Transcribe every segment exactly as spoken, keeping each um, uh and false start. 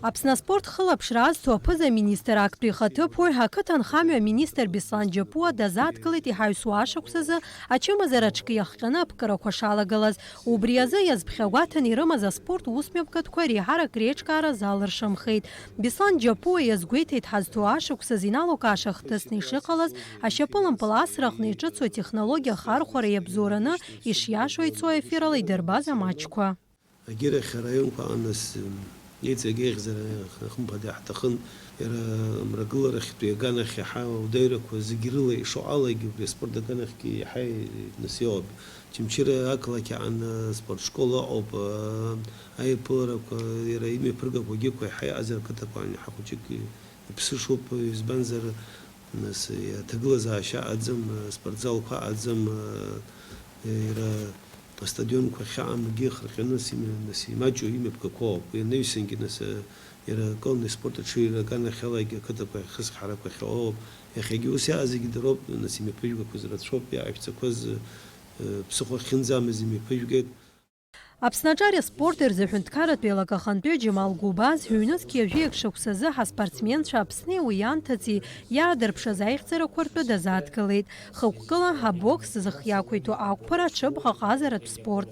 Аԥсны аспорт хылаԥшра азҭо аԥыза-министр актәи ихаҭыԥуаҩ, ақыҭанхамҩа аминистр Беслан Џьапуа дазааҭгылеит иҳаҩсуа ашықәсазы ачымазара аҿы иахҟьаны аԥкарақәа шалагалаз. Убри азы иазԥхьагәаҭаны ирымаз аспорт усмҩаԥгатәқәа реиҳарак реиҿкаара залыршамхеит. Беслан Џьапуа иазгәеиҭеит ҳазҭо ашықәсазы иналукааша хҭысны ишыҟалаз, ашьапылампыл асраҟны иҿыцу атехнологиа ахархәара иабзоураны ишиашоу ицо аефирала идырбаз амаҷқәа. Агьырахь араионқәа аҟны нас, иҵегь еиӷьзар, хымԥада иаҳҭахын, иара амрагыларахьтәи аганахь иаҳа ауадаҩрақәа зегь рыла ишоуҟалагьы убри аспорт аганахьгьы иаҳа нас иоуп. Очамчыра ақалақь аҟны аспортшкол ыҟоуп, аиԥыларақәа, иара имҩаԥыргақәагьы еиҳа иҟазар ақыҭақәа аҟны иаҳа хәыҷык иԥсышоуп, избанзар, нас аҭагылазаашьа аӡам, аспортзалқәа аӡам, иара астадионқәа ахьаамгьы хырҟьаны, нас имаҷу имҩаԥгақәоуп. Уи анаҩсангьы, нас, иара аконный спорт аҽыҩра аганахьалагьы ақыҭақәа ахьхысхьарақәа ахьыҟоу, иахьагьы ус иааз зегьы дароуп, нас имҩаԥыжәгақәаз рацәоуп, иааишәҵақәаз, ԥсыхәа ахьынӡамаз имҩаԥыжәгеит. Аԥсны аҿари аспорти рзы аҳәынҭқарратә еилак ахантәаҩы Џьамал Гәыбаз, ҩнызқьи жәаҩеи шықәсазы ҳаспортсменцәа Аԥсни уи ианҭыҵи иаадырԥшыз аихьӡарақәа ртәы дазааҭгылеит. Хықәкыла абокс зых иақәиҭу ақәԥара аҽыбӷаҟазаратә спорт.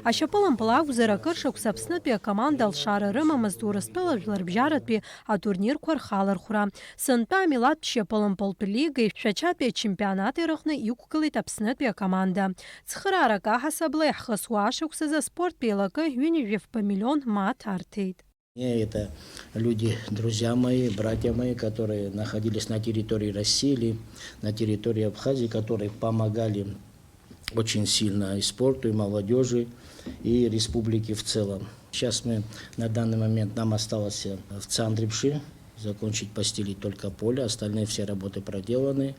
Ашьапылампыл акәзар, акыр шықәса Аԥснытәи акоманда алшара рымамызт Урыстәыла жәларбжьаратәи атурнирқәа рхалархәра. Сынтәа амилаҭтә шьапылампылтә лигеи Шәачатәи ачемпионати рыҟны иқәгылеит Аԥснытәи акоманда. Цхыраарак аҳасабала иаҳхысуа ашықәсазы аспорттә еилакы ҩынҩажәи фба миллион мааҭ арҭеит. Мне это люди, друзья мои, братья мои, которые находились на территории России или на территории Абхазии, которые помогали очень сильно и спорту, и молодежи, и республике в целом. Сейчас мы на данный момент, нам осталось, э, в Цандрипши закончить постелить только поле, остальные все работы проделаны.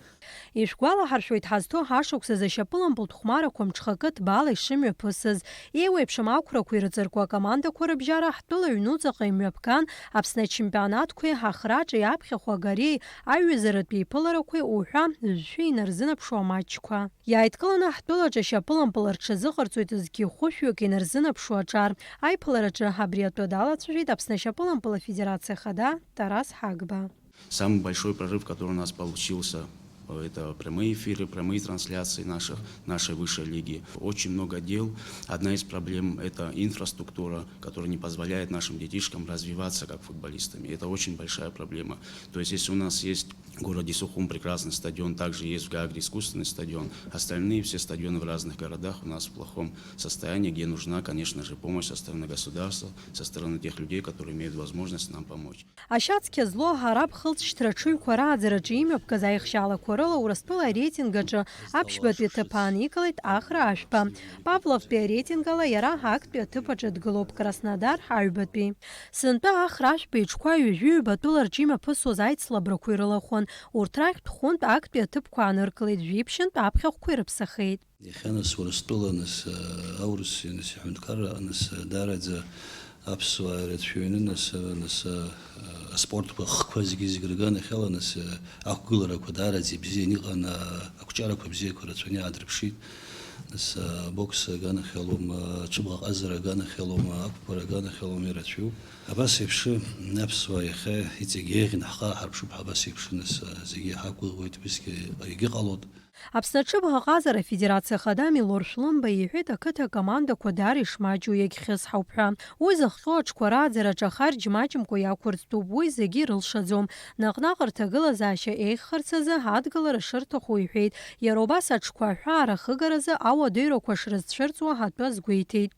Ишәгәалаҳаршәоит, ҳазҭо ҳашықәсазы ашьапылампылтә хәмарақәа мҽхакы ҭбаала ишымҩаԥысыз. Еиуеиԥшым ақәрақәа ирыҵаркуа акомандақәа рыбжьара ҳтәыла аҩнуҵаҟа имҩаԥган Аԥсны ачемпионатқәеи ҳахраҿи аԥхьахә агареи аҩызаратә еиԥыларақәеи уҳәа жәшәи инарзынаԥшуа амаҷқәа. Иааидкыланы ҳтәылаҿы ашьапылампыл рҽазыҟарҵоит зқьи хәышәҩык инарзынаԥшуа аҿар. Аиԥылараҿы абри атәы далацәажәеит Аԥсны ашьапылампыл афедерациа ахада Тарас Ҳагба. Самый большой прорыв, который у нас получился, это прямые эфиры, прямые трансляции наших, нашей высшей лиги. Очень много дел. Одна из проблем — это инфраструктура, которая не позволяет нашим детишкам развиваться как футболистами. Это очень большая проблема. То есть, если у нас есть в городе Сухум прекрасный стадион, также есть в Гагре искусственный стадион. Остальные все стадионы в разных городах у нас в плохом состоянии, где нужна, конечно же, помощь со стороны государства, со стороны тех людей, которые имеют возможность нам помочь. Ашьацқьа злоу ҳараб хылҵшьҭра аҽыҩқәа рааӡараҿы имҩаԥгаз аихшьаалақәа рыла Урыстәыла ареитинг аҿы аԥшьбатәи аҭыԥ ааникылеит Ахра Ашәба. Павловтәи ареитинг ала иара актәи аҭыԥ аҿы дгылоуп, Краснодар аҩбатәи. Сынтәа Ахра Ашәба иҽқәа ҩажәи ҩба тәыларҿ имҩаԥысуаз аицлабрақәа ирылахәын. Урҭ рахьтә хәынтә актәи аҭыԥқәа ааныркылеит, жәиԥшьынтә аԥхьахәқәа ирыԥсахеит. Иахьа нас Урыстәыла, нас, аурыс, нас иҳәынҭқарра, нас, даараӡа аԥсуаа ирацәаҩны, нас, нас, аспортқәа хкқәа зегьы-зегьы рганахьала, нас, ақәгыларақәа даараӡа ибзианы иҟан, ақәҿиарақәа бзиақәа рацәаны иаадырԥшит. Нас, абокс аганахьалома, ацәыбӷаҟазара аганахьалома, ақәԥара аганахьалома ирацәаҩуп. Абас еиԥш аԥсуаа иахьа иҵегь еиӷьны ҳхы ааҳарԥшып ҳәа абас еиԥш, нас, зегьы иҳақәгәыӷуеит, убысгьы егьыҟалоит. Аԥсны аҽыбӷаҟазара афедерациа ахада Милор Шәлымба иҳәеит, ақыҭа акомандақәа даара ишмаҷу иагьхьысҳауп ҳәа. Уи зыхҟьо аҽқәа рааӡараҿы ахарџь маҷымкәа иақәырӡтәуп, уи зегьы ирылшаӡом. Наҟ-наҟ рҭагылазаашьа еиӷьхарц азы адгылара шырҭаху иҳәеит. Иара убас аҽқәа аҳәаа рахыгаразы ауадаҩрақәа шрызцәырҵуа ҳәатәы азгәеиҭеит.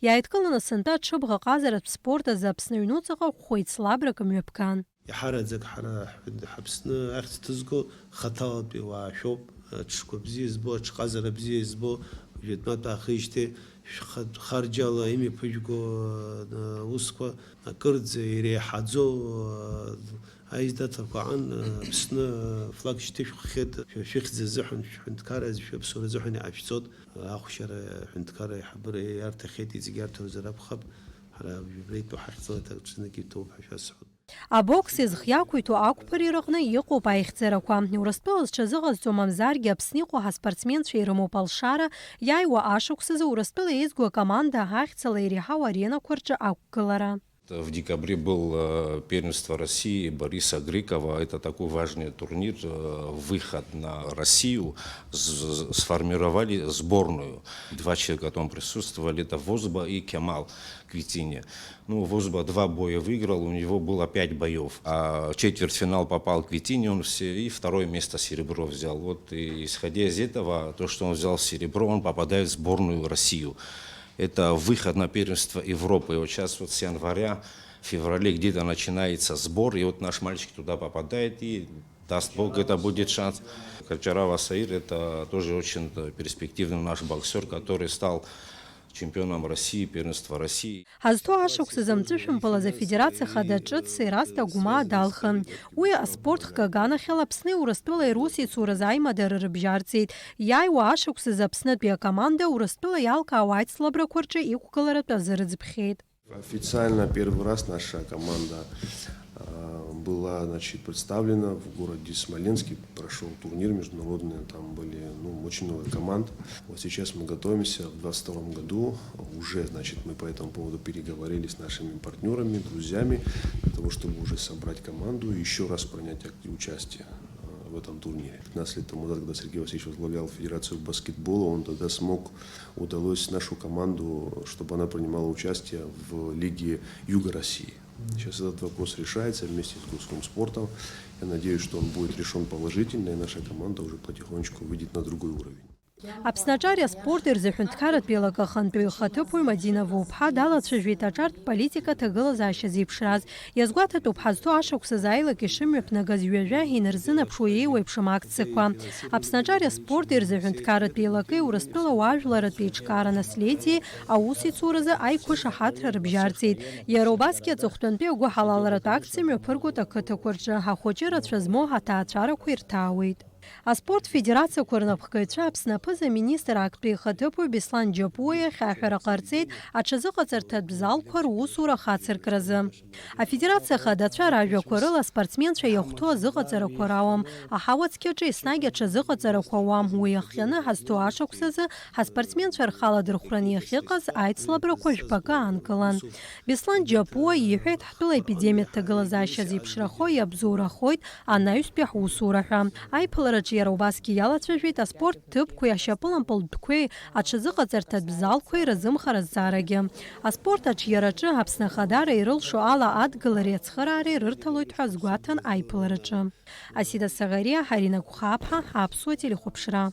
Иааидкыланы сынтәа аҽыбӷаҟазаратә спорт азы Аԥсны аҩнуҵаҟа ӷәӷәа еицлабрак мҩаԥган. Иаҳараӡак ҳара ҳҳәын-, ҳаԥсны ахьӡ ҭызго хаҭалатәи уаа шәоуп, аҽқәа бзиа збо, аҽҟазара бзиа збо, жәытәнатә аахижьҭеи шәхатә харџьала имҩаԥыжәго, а, усқәа акырӡа иреиҳаӡоу, а, аиздаҭарқәа аан, а, Аԥсны, а, флаг шьҭышәххьеит, шәа шәыхьӡ азыҳәан, шәҳәынҭқарра азы, шәаԥсуара азыҳәан иҟашәҵот, а, ахәшьара аҳәынҭқарра аиҳабыра иарҭахьеит, иҵегь иарҭозар акәхап, ҳара абри итәу ҳахьӡала даҽазнык иҭоуп ҳәа шәасҳәоит. Абокс иазхиақәиҭу ақәԥареи рыҟны иҟоуп аихьӡарақәа. Урыстәыла зҽазыҟазҵо мамзаргьы Аԥсны иҟоу ҳаспортсменцәа ирымоуп алшара, иааиуа ашықәсазы Урыстәыла еизго акоманда ахьӡала иреиҳау аренақәа рҿы ақәгылара. В декабре был э, первенство России Бориса Грекова. Это такой важный турнир, э, выход на Россию. С- Сформировали сборную. Два человека там присутствовали. Это Возба и Кемал Квитинья. Ну, Возба два боя выиграл, у него было пять боев. А в четвертьфинал попал Квитинья, он все, и второе место серебро взял. Вот и исходя из этого, то, что он взял серебро, он попадает в сборную Россию. Это выход на первенство Европы. И вот сейчас вот с января, в феврале где-то начинается сбор, и вот наш мальчик туда попадает, и даст Бог, это будет шанс. Качарава Саир, это тоже очень перспективный наш боксер, который стал чемпионом России, первенства России. Ҳазҭоу ашықәсазы амҵәышәымпыл азы афедерациа хада ҿыц Ераст Агәмаа далхын. Уи аспорт хкы аганахьала Аԥсни Урыстәылеи русеицуразы аимадара рыбжьарҵеит. Иааиуа ашықәсазы Аԥснытәи акоманда Урыстәыла иалкаауа аицлабрақәа рҿы иқәгыларатә азы рыӡбхьеит. Официально первый раз наша команда а, была, значит, представлена в городе Смоленске. Прошел турнир международный, там были, ну, очень много команд. Вот сейчас мы готовимся в двадцать втором году. Уже, значит, мы по этому поводу переговорили с нашими партнерами, друзьями, для того, чтобы уже собрать команду и еще раз принять акти- участие а, в этом турнире. Пятнадцать лет тому назад, когда Сергей Васильевич возглавлял Федерацию баскетбола, он тогда смог, удалось нашу команду, чтобы она принимала участие в Лиге Юга России. Сейчас этот вопрос решается вместе с Госкомспортом. Я надеюсь, что он будет решен положительно, и наша команда уже потихонечку выйдет на другой уровень. Аԥсны аҿари аспорти рзы аҳәынҭқарратә еилакы ахантәаҩы ихаҭыԥуаҩ Мадина Вуԥҳа далацәажәеит аҿартә политика аҭагылазаашьа зеиԥшраз. Иазгәаҭатәуп ҳазҭоу ашықәсазы аилак ишымҩаԥнагаз ҩажәа инарзынарԥшуа еиуеиԥшым акциақәа. Аԥсны аҿари аспорти рзы аҳәынҭқарратә еилакеи Урыстәыла уаажәларратә еиҿкаара наследиеи аусеицуразы аиқәышаҳаҭра рыбжьарҵеит. Иара убасгьы аҵыхәтәантәи агәыҳалалратә акциа мҩаԥыргоит ақыҭақәа рҿы, ахәыҷы рацәа змоу ҳаҭаацәарақәа ирҭаауеит. Аспорт федерациақәа рнапхгаҩцәа Аԥсны аԥыза-министр актәи ихаҭыԥуаҩ Беслан Џьапуа иахь аҳәара ҟарҵеит аҽазыҟаҵарҭатә залқәа русура ахацыркразы. Афедерациа ахадацәа ражәақәа рыла аспортсменцәа иахәҭоу азыҟаҵарақәа рауам, аҳауа цқьаҿы еснагь аҽазыҟаҵарақәа ауам, уи иахҟьаны ҳазҭоу ашықәсазы ҳаспортсменцәа рхаладырхәраны иахьыҟаз аицлабрақәа жәпакы аанкылан. Беслан Џьапуа иҳәеит, ҳтәыла епидемиа ҭагылазаашьа зеиԥшрахо иабзоурахоит анаҩстәи ҳусура ҳәа. Аиԥылараҿы иара убасгьы иалацәажәеит аспорт ҭыԥқәеи ашьапылампылтәқәеи аҽазыҟаҵарҭатә залқәеи рзымхара азҵаарагьы. Аспорт аҿиараҿы Аԥсны ахадара ирылшо ала адгылареи ацхыраареи рырҭалоит ҳәа азгәаҭан аиԥылараҿы. Асида Саӷариа, Ҳарина Гәхаԥҳа, Аԥсуа телехәаԥшра.